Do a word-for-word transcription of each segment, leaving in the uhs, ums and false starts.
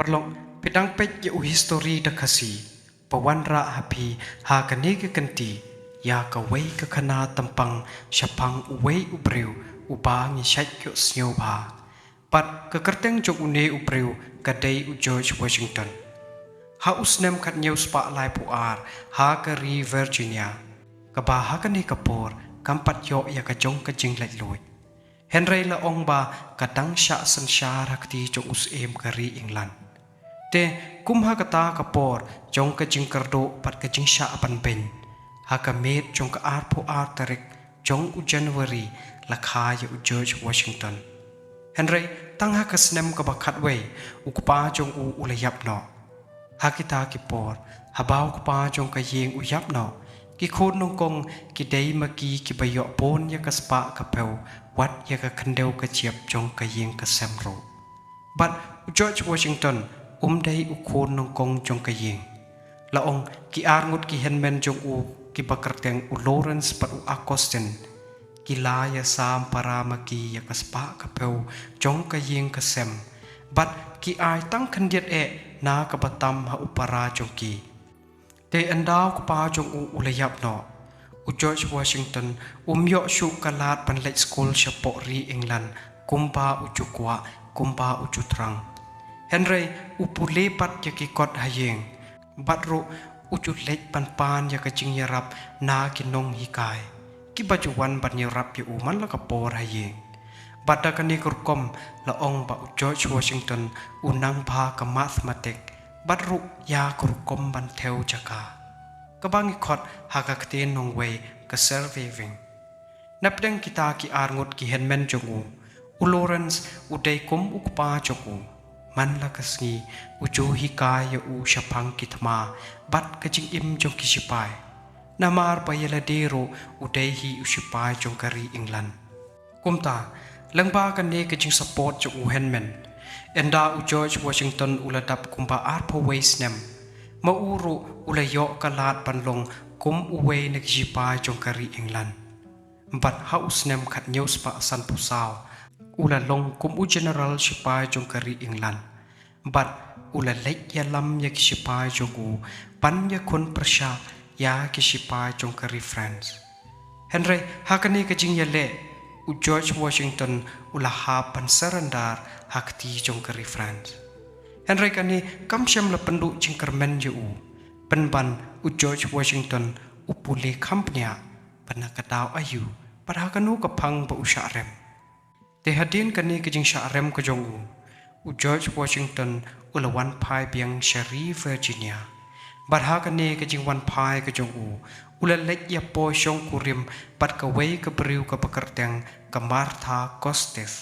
Paralok, phi dang peit ïa u histori da Khasi, ba wanrah ha phi ha kane ka kynti ïa kawei ka khana tympang shaphang uwei u briew uba ngi shait ïohsngew bha. Bad ka kyrteng jong une u briew ka dei u George Washington. Ha u snem khathynñiew spah laiphew ar, ha ka ri Virginia, kaba ha kane ka por kam pat ïoh ïa ka jong ka jinglaitluid. Hynrei la ong ba ka dang shah synshar ha kti jong u syiem ka ri England. Te, kum ha kata ka por jong ka jingkyrduh bad ka jingshah ban beiñ, ha ka miet jong ka arphew ar tarik jong u January la kha ïa u George Washington. Hynrei, tang ha ka snem kaba khatwei, u kpa jong u u la ïap noh. Ha kita ki por, haba u kpa jong ka ïing u ïap noh, ki khun nyngkong ki dei ma ki kiba ïoh bun ïa ka spah ka phew, wat ïa ka khyndew ka jep jong ka ïing ka sem ruh. Bad u George Washington um dei u khun nyngkong jong ka ïing. La ong ki ar ngut ki hynmen jong u kiba kyrteng u Lawrence bad u Augustine, ki la ïasam para ma ki ïa ka spah ka phew jong ka ïing ka sem. Bad ki ai tang khyndiat eh na kaba tam ha u para jong ki. Te ynda u kpa jong u u la ïap noh, u George Washington um ïoh shuh ka lad ban leit skul shapoh ri England, kumba u ju kwah, kumba u ju thrang. Hynrei u pule pat ïa ki kot ha ïing. Bad ruh u ju leit ban pan ïa ka jingïarap na ki nonghikai, kiba ju wan ban ïarap ïa u man la ka por ha ïing. Bad da kane ka rukom la ong ba u George Washington u nang bha ka mathematic, bad ruh ïa ka rukom ban thew jaka, kaba ngi khot ha ka ktien nongwei ka surviving. Napdeng kita ki ar ngut ki hynmen jong u, u Lawrence u dei kum u kpa jong u. Man la ka sngi u ju hikai ïa u shaphang ki thma bad ka jingim jong ki shipai. Namar ba ïa lade ruh u dei hi u shipai jong ka ri England. Kumta, lyngba kane ka jingsupport jong u hynmen, ynda u George Washington u la dap kumba arphew wei snem, ma u ruh u la ïoh ka lad ban long kum uwei na ki shipai jong ka ri England. Bad ha u snem khathynñiew spah sanphew saw, u la long kum u general shipai jong ka ri England. Bad u la leit ïalam ïa ki shipai jong u ban ïakhun pyrshah ïa ki shipai jong ka ri France. Hynrei ha kane ka jingïaleh, u George Washington u la hap ban surrender ha kti jong ka ri France. Hynrei kane kam shym la pynduh jingkyrmen ïa u. Pynban u George Washington u pule kham bniah, ba na ka daw aïu, bad ha kano ka phang ba u shah rem. Te hadien kane ka jingshah rem ka jong u, u George Washington u la wan phai biang sha ri Virginia. Bad ha kane ka jingwan phai ka jong u, u la leit ïapoi shongkurim bad kawei ka briew kaba kyrteng ka Martha Costes,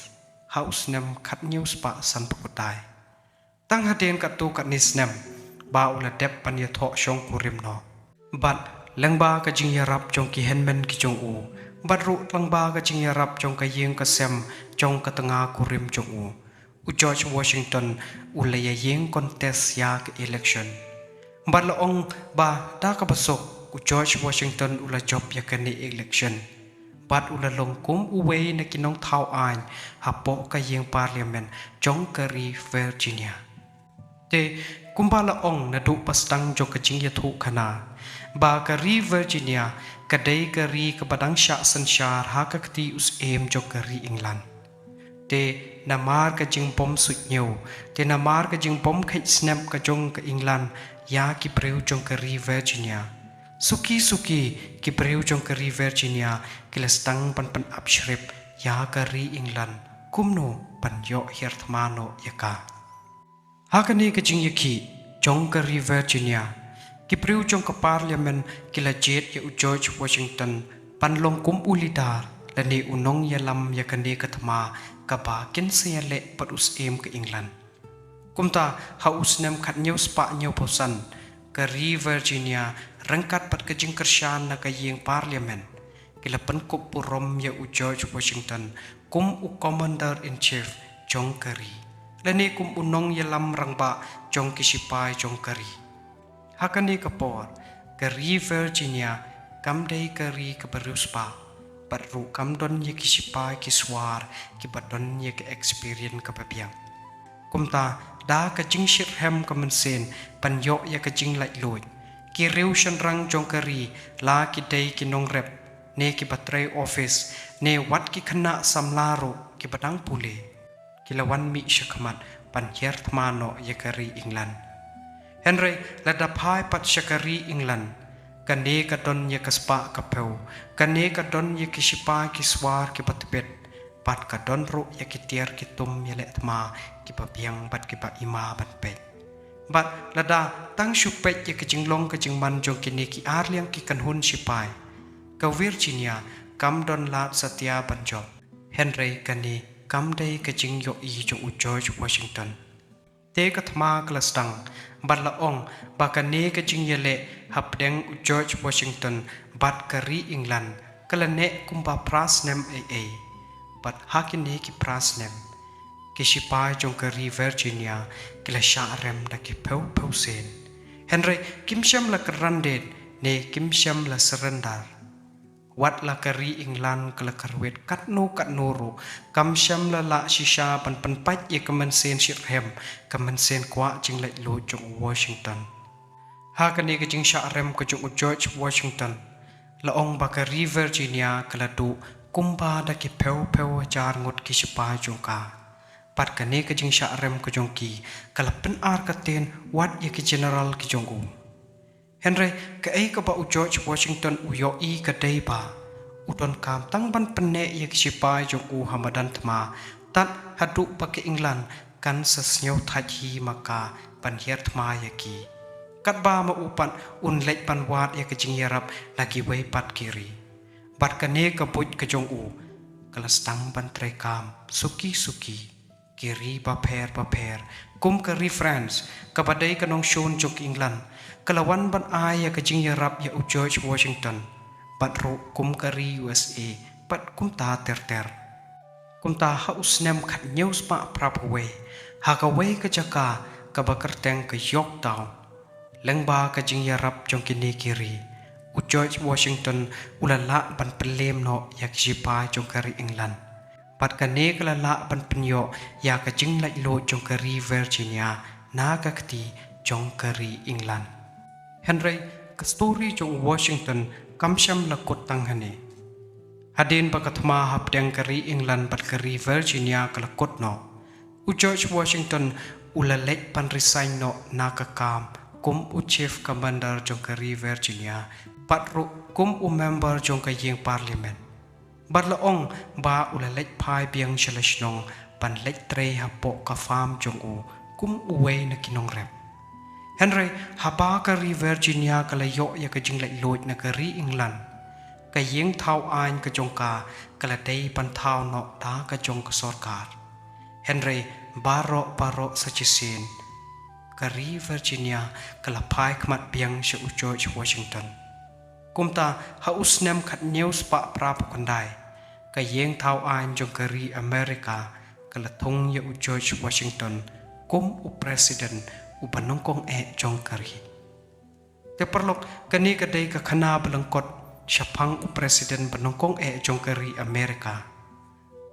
ha u snem khathynñiew spah sanphew khyndai. Tang hadien katto katne snem ba u la dep ban ïathoh shongkurim noh. Bad lyngba ka jingïarap jong ki hynmen ki jong u, bad ruh lyngba ka jingïarap jong ka ïing ka sem jong ka tnga kurim jong u, u George Washington u la ïa ïeng contest ïa ka election. Bad la ong ba da kaba suk u George Washington u la jop ïa kane election. Bad u la long kum uwei na ki nongthaw aiñ hapoh ka ïing parliament jong ka ri Virginia. Te kumba la ong naduh ba sdang jong ka jingïathuhkhana, ba ka ri Virginia ka dei ka ri kaba dang shah synshar ha ka kti u syiem jong ka ri England. Te namar ka jingbym suidñiew, te namar ka jingbym kheit snep ka jong ka England ïa ki briew jong ka ri Virginia, suki suki ki briew jong ka ri Virginia ki la sdang ban pynap shrip ïa ka ri England kumno ban ïoh hiar thma noh ïa ka. Ha kane ka jingïakhih jong ka ri Virginia, ki briew jong ka parliament ki la jied ïa u George Washington ban long kum u leader lane u nongïalam ïa kane ka thma kaba kin sa ïaleh bad u syiem ka England. Kumta ha u snem khathynñiew spah hynñiewphew san, ka ri Virginia ryngkat bad ka jingkyrshan na ka ïing parliament, ki la pynkup burom ïa u George Washington kum u Commander in Chief jong ka ri, lane kum u nongïalam rangbah jong ki shipai jong ka ri. Ha kane ka por, ka ri Virginia kam dei ka ri kaba riewspah, bad ruh kam don ïa ki shipai ki swar kiba don ïa ka experience kaba biang. Kumta, Da ka jingshitrhem ka mynsiem ban ïoh ïa ka jinglaitluid, ki riew shynrang jong ka ri, la ki dei ki nongrep, ne kiba trei office, ne wat ki khynnah samla ruh kiba dang pule, ki la wan mih shakhmat ban hiar thma noh ïa ka ri England. Hynrei lada phai pat sha ka ri England, kane ka don ïa ka spah ka phew, kane ka don ïa ki shipai ki swar kiba tbit, bad ka don ruh ïa ki tiar ki tum ïaleh thma kiba biang bad kiba ima ban peit. Bad lada tang shu peit ïa ka jinglong ka jingman jong kine ki ar liang ki kynhun shipai, ka Virginia kam don lad satia ban jop. Hynrei kane kam dei ka jingïohi jong u George Washington. Te ka thma ka la sdang, bad la ong ba kane ka jingïaleh hapdeng u George Washington bad ka ri England ka la neh kumba phra snem ei ei. Bad ha kine ki phra snem, ki shipai jong ka ri Virginia ki la shah rem da ki phew phew sien. Hynrei kim shym la kyrdan ne kim shym la surrender. Wat la ka ri England ka la kyrwit katno katno ruh, kam shym la lah shisha ban pynpait ïa ka mynsiem shitrhem, ka mynsiem kwah jinglaitluid jong u Washington. Ha kane ka jingshah rem ka jong u George Washington, la ong ba ka ri Virginia ka la duh kumba da ki phew phew hajar ngut ki shipai jong ka. Bad kane ka jingshah rem ka jong ki ka la pynartatien wat ïa ki general ki jong u. Hynrei kaei kaba u George Washington u ïohi ka dei ba u donkam tang ban pynneh ïa ki shipai jong u ha madan thma, tad haduh ba ka England kan sa sngewthait hi ma ka ban hiar thma ïa ki. Katba ma u pat un leit ban wad ïa ka jingïarap na kiwei pat ki ri. Bad kane ka buit ka jong u ka la sdang ban treikam suki suki. Ki ri bapher bapher, kum ka ri France, kaba dei ka nongshun jong ka England, ka la wan ban ai ïa ka jingïarap ïa u George Washington, bad ruh kum ka ri U S A, bad kumta ter ter. Kumta ha u snem khathynñiew spah phra phew wei, ha kawei ka jaka kaba kyrteng ka Yorktown, lyngba ka jingïarap jong kine ki ri, u George Washington u la lah ban pynlem noh ïa ki shipai jong ka ri England. Bad kane ka la lah ban pynïoh ïa ka jinglaitluid jong ka ri Virginia na ka kti jong ka ri England. Hynrei ka story jong u Washington kam shym la kut tang hangne. Hadien ba ka thma hapdeng ka ri England bad ka ri Virginia ka la kut noh, u George Washington u la leit ban resign noh na ka kam kum u Chief Commander jong ka ri Virginia, bad ruh kum u member jong ka ïing Parliament. Bad la ong ba u la leit phai biang sha la shnong ban leit trei hapoh ka farm jong u kum uwei na ki nongrep. Hynrei haba ka ri Virginia ka la ïoh ïa ka jinglaitluid na ka ri England, ka ïing thaw aiñ ka jong ka ka la dei ban thaw noh da ka jong ka sorkar. Hynrei baroh baroh sa shisien, ka ri Virginia ka la phai khmat biang sha u George Washington. Kumta ha u snem khathynñiew spah phra phew khyndai, ka ïing thaw aiñ jong ka ri America ka la thung ïa u George Washington kum u president uba nyngkong eh jong ka ri. Te paralok, kane ka dei ka khana ba lyngkot shaphang u president ba nyngkong eh jong ka ri America.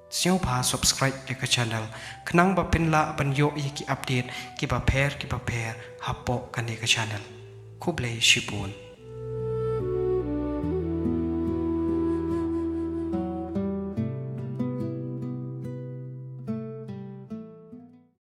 Sngewbha subscribe ïa ka channel khnang ba phin lah ban ïoh ïa ki update kiba pher kiba pher hapoh kane ka channel. Khublei shibun.